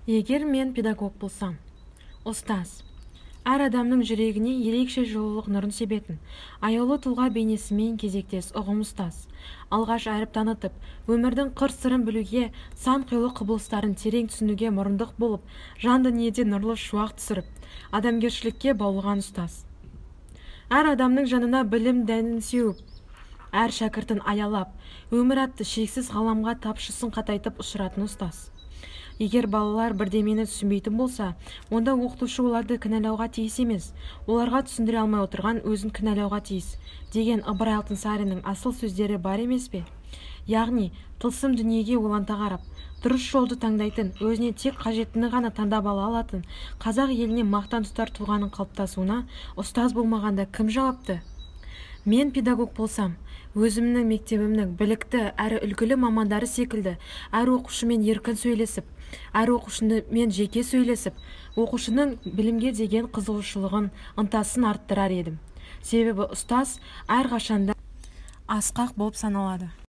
Егер мен педагог болсам. Ұстаз – әр адамның жүрегіне ерекше жылулық нұрын себетін аяулы тұлға бейнесімен кезектес ұғым. Ұстаз – алғаш әріп танытып, өмірдің қыр-сырын білуге, сан қилы құбылыстарын терең түсінуге мұрындық болып, жан дүниеде нұрлы шуақ түсіріп, адамгершілікке баулыған ұстаз. Әр адамның жанына білім дәнін сеуіп, әр шәкіртін аялап, өмір атты шексіз ғаламға тапшысын қатайтып ұшыратын ұстаз. Егер балалар бірдемені түсінбейтін болса, онда оқытушы оларды кінәлауға тиіс емес, оларға түсіндіре алмай отырған өзін кінәлауға тиіс деген Ыбырай Алтынсариннің асыл сөздері бар емес пе? Яғни, тылсым дүниеге ойланта қарап, дұрыс жолды таңдайтын, өзіне тек қажеттіні ғана таңдап ала алатын, қазақ еліне мақтан тұтар тұлғаның қалыптасуына ұстаз болмағанда кім жауапты? Мен педагог болсам, өзімнің мектебімнің білікті әрі үлгілі мамандары секілді әр оқушымен еркін сөйлесіп, әр оқушымен жеке сөйлесіп, оқушының білімге деген қызығушылығын, ынтасын арттырар едім. Себебі ұстаз әрқашанда асқақ болып саналады.